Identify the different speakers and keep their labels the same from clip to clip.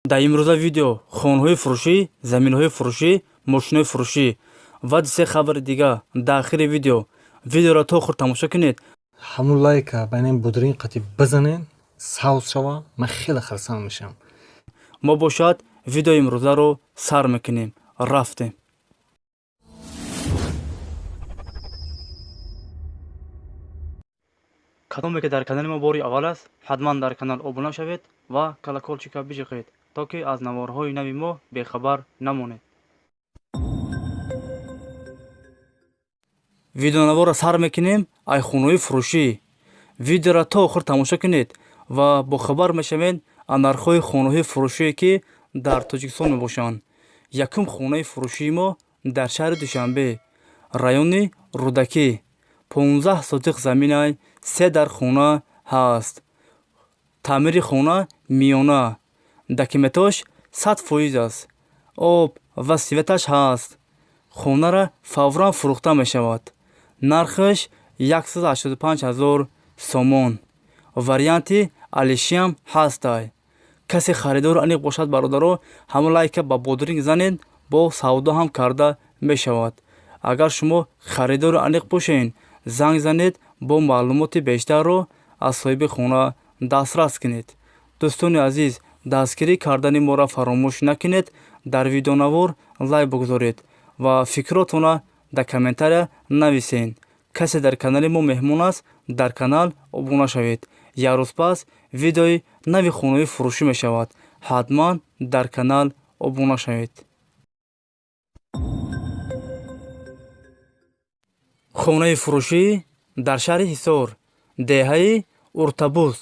Speaker 1: Дар имрӯза видео хонаҳои фурӯшӣ, заминҳои фурӯшӣ, мошинои фурӯшӣ ва се хабари дига дар ахири видео. Видеоро то охир тамошо кунед.
Speaker 2: Ҳамун лайка байнем будрин қати бизанен, савз шава, ман хеле хурсанд мешавам.
Speaker 1: Мо бошад, видеои имрӯзаро сар мекунем. Рафтем. Кадоме ки дар канали мо бори аввал аст, ҳатман дар канал обуна шавед ва колокольчика биҷиқед, то ки аз наворҳои нави мо бехабар намонед. Видеонаворро сар мекунем ай хонаҳои фурӯшӣ. Видеоро то охир тамошо кунед ва бохабар мешавед аз нархҳои хонаҳои фурӯшие, ки дар Тоҷикистон мебошанд. Якум хонаи фурӯшии мо дар шаҳри Душанбе, райони Рӯдакӣ, 15 сотиқ заминай, се дар хона ҳаст. Таъмири хона миёна, документош 100% аст, об ва светаш ҳаст. Хонара фавран фурӯхта мешавад. Нархаш 185 ҳазор сомон. Варианти алишиам ҳастай. Касе харидору аниқ бошад, бародаро, ҳамон лайка ба бодринг занед, бо савдо ҳам карда мешавад. Агар шумо харидору аниқ бошед, занг занед, бо маълумоти бештарро аз соҳиби хона дастрас кунед. Дӯстони азиз, дастгирӣ кардани моро фаромӯш накунед. Дар видеонавор лайк бигузоред ва фикротонро дар комментария нависед. Касе дар канали мо меҳмон аст, дар канал обуна шавед. Як рӯз пас видеои нави хонаҳои фурӯшӣ мешавад. Ҳатман дар канал обуна шавед. Хонаи фурӯшӣ дар шаҳри Ҳисор, деҳаи Уртабуз,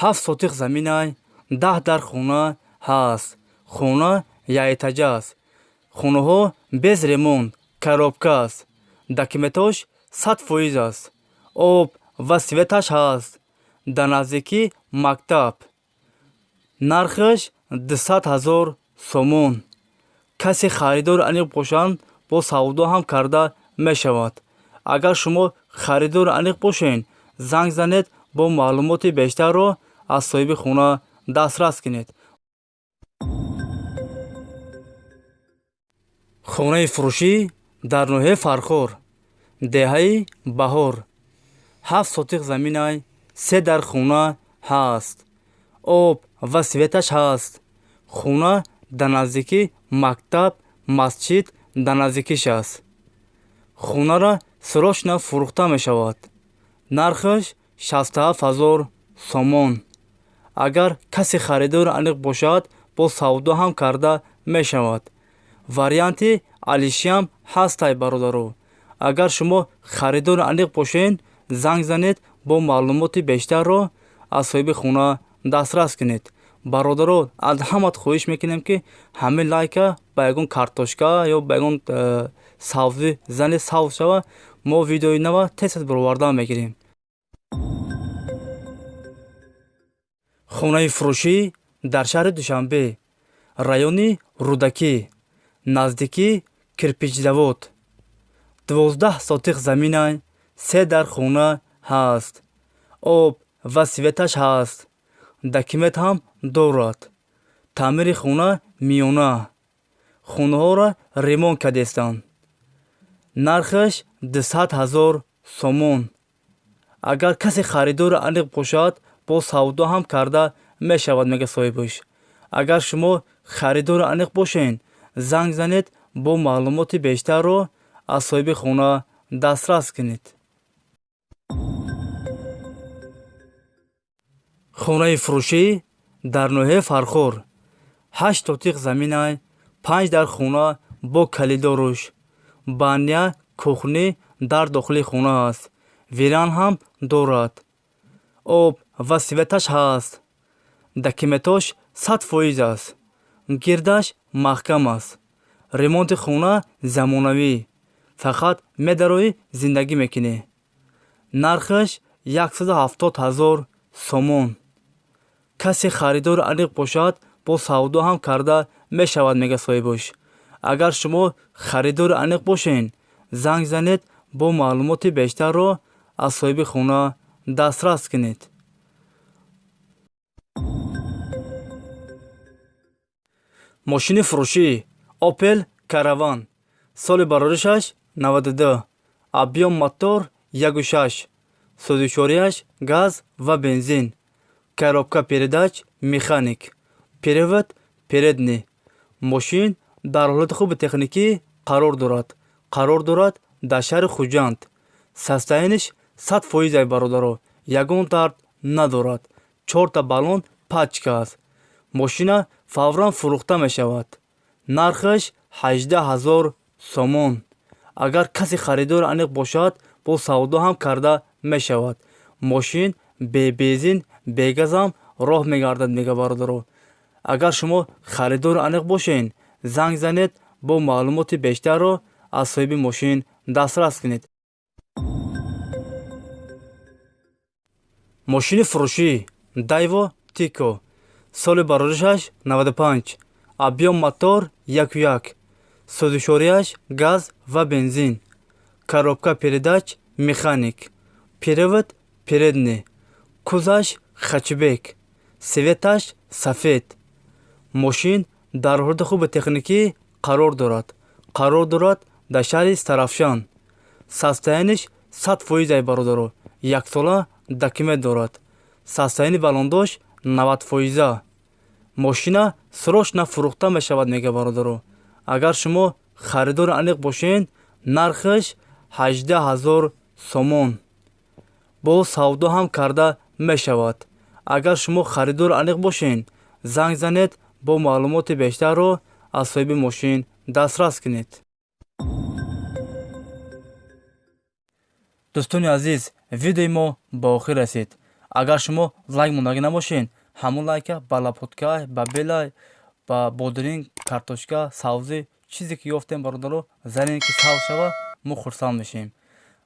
Speaker 1: 7 сотиқ заминай, 10 дар хона ҳаст. Хона якэтажа аст. Хонаҳо без ремонт, коробка аст. Документош 100% аст, об ва светаш ҳаст. Дар наздикӣ мактаб. Нархаш 200 ҳазор сомон. Касе харидори аниқ бошанд, бо савдо ҳам карда мешавад. Агар шумо харидори аниқ бошед, занг занед, бо маълумоти бештарро аз соҳиби хона дастрас кунед. Хонаи фурӯшӣ дар ноҳияи Фархор, деҳаи Баҳор, 7 сотиқ заминай, се дар хона ҳаст. Об ва светаш ҳаст. Хона дар наздикӣ мактаб, масҷид дар наздикиш аст. Хонара срочно фурӯхта мешавад. Нархаш 67 ҳазор сомон. Агар касе харидори аниқ бошад, бо савдо ҳам карда мешавад. Варианти алишиам ҳастай, бародаро. Агар шумо харидори аниқ бошед, занг занед, бо маълумоти бештарро аз соҳиби хона дастрас кунед. Бародаро, аз ҳамат хоҳиш мекунем, ки ҳамин лайка ба ягон картошка ё ба ягон савзӣ занед, савз шава, мо видеои нава тез-тез баровардан мегирем. Хонаи фурӯшӣ дар шаҳри Душанбе, райони Рӯдакӣ, наздикӣ кирпичзавод, 12 сотиқ заминай, се дар хона ҳаст. Об ва светаш ҳаст. Документ ҳам дорад. Таъмири хона миёна. Хонаҳоро ремонт кардестанд. Нархаш 200 ҳазор сомон. Агар касе харидори аниқ бошад, бо савдо ҳам карда мешавад, мега соҳибаш. Агар шумо харидори аниқ бошед, занг занед, бо маълумоти бештарро аз соҳиби хона дастрас кунед. Хонаи фурӯшӣ дар ноҳияи Фархор, 8 сотиқ заминай, панҷ дар хона бо калидоруш. Баня, кухня дар дохили хона аст. Веран ҳам дорад. Об ва светаш ҳаст. Документош 100% аст. Гирдаш маҳкам аст. Ремонти хона замонавӣ. Фақат медароӣ, зиндагӣ мекунӣ. Нархаш 170 ҳазор сомон. Касе харидори аниқ бошад, бо савдо ҳам карда мешавад, мега соҳибаш. Агар шумо харидори аниқ бошед, занг занед, бо маълумоти бештарро аз соҳиби хона дастрас кунед. Мошини фурӯшӣ Opel Caravan, соли бароришаш 92, объём мотор 1,6, сӯзишвориаш газ ва бензин, коробка передач механик, привод передний. Мошин дар ҳолати хуби техникӣ қарор дорад. Қарор дорад дар шаҳри Хуҷанд. Состояние ш 100%, ай бародаро, ягон дард надорад. Чорта баллон пачка аст. Мошина фавран фурӯхта мешавад. Нархаш 18 000 сомон. Агар касе харидори аниқ бошад, бо савдо ҳам карда мешавад. Мошин бе бензин, бе газам роҳ мегардад, мега бародаро. Агар шумо харидори аниқ бошед, занг занед, бо маълумоти бештарро аз соҳиби мошин дастрас кунед. Мошини фурӯшӣ Daewoo Tico, соли бароришаш 95, объём мотор 1,1, сӯзишвориаш газ ва бензин, коробка передач механик, привод передний, кузоваш хэтчбек, цвет аш сафед. Мошин дар ҳолати хуби техникӣ қарор дорад. Қарор дорад дар шаҳри Истаравшан. Состояние ш 100%, ай бародаро, яксола документ дорад. Состояние баллондош 90%. Мошина срочно фурӯхта мешавад, мега бародаро. Агар шумо харидори аниқ бошед, нархаш 18 000 сомон, бо савдо ҳам карда мешавад. Агар шумо харидори аниқ бошед, занг занед, бо маълумоти бештарро аз соҳиби мошин дастрас кунед. Дӯстони азиз, видеои мо ба охир расид. Агар шумо лайк мондагӣ набошед, ҳамун лайка ба лопатка, ба белай, ба бодринг, картошка, савзӣ, чизе ки ёфтем, бародаро, занем, ки савз шава, мо хурсанд мешавем.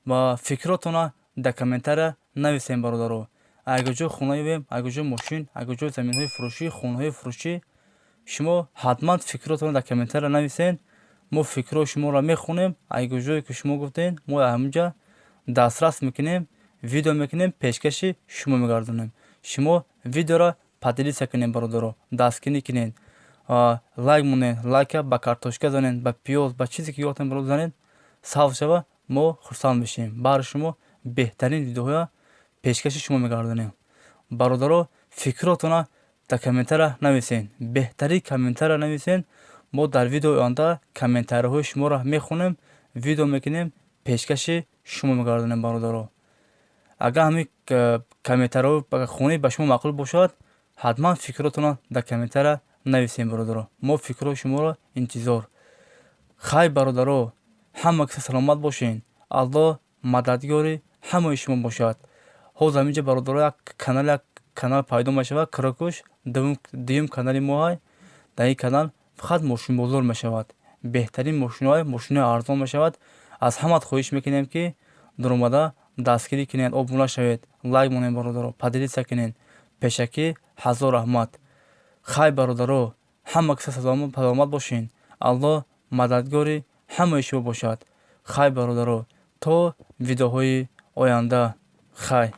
Speaker 1: Ва фикротона дар комментария нависем, бародаро. Агар ҷо хона ёбем, агар ҷо мошин, агар ҷо заминҳои фурӯшӣ, хонаҳои фурӯшӣ, шумо ҳатман фикротонро дар комментария нависед. Мо фикрҳои шуморо мехонем. Агар ҷое ки шумо гуфтед, мо ҳаминҷа дастрас мекунем, видео мекунем, пешкаши шумо мегардонем. Шумо видеоро поделиться кунед, бародаро, дастгирӣ кунед, лайк монед, лайка ба картошка занед, ба пиёз, ба чизе ки ёфтем, бародар, занед, савз шава, мо хурсанд мешавем. Баҳри шумо беҳтарин видеоҳоя пешкаши шумо мегардонем. Бародаро, фикротона дар комментария нависед, беҳтарин комментария нависед. Мо дар видеои оянда комментариҳои шуморо мехонем, видео мекунем, пешкаши шумо мегардонем. Бародаро, агар ҳамин комментариҳо хонӣ ба шумо маъқул бошад, ҳатман фикротонро дар комментария нависем. Бародаро, мо фикрҳои шуморо интизор. Хайр, бародаро, ҳама киса саломат бошед. Аллоҳ мададгори ҳамаи шумо бошад. Ҳозир ҳаминҷа, бародаро, як канал пайдо мешавад, Крокуш, дуюм канали моҳай. Дар ин канал фақат мошинбозор мешавад, беҳтарин мошинои, мошинои арзон мешавад. Аз ҳамат хоҳиш мекунем, ки дуромада дастгирӣ кунед, обуна шавед, лайк монед, бародаро, поделиться кунед. Пешакӣ ҳазор раҳмат. Хайр, бародаро, ҳама киса саломат бошед. Аллоҳ мададгори ҳамаи шумо бошад. Хайр, бародаро, то видеоҳои оянда, хайр.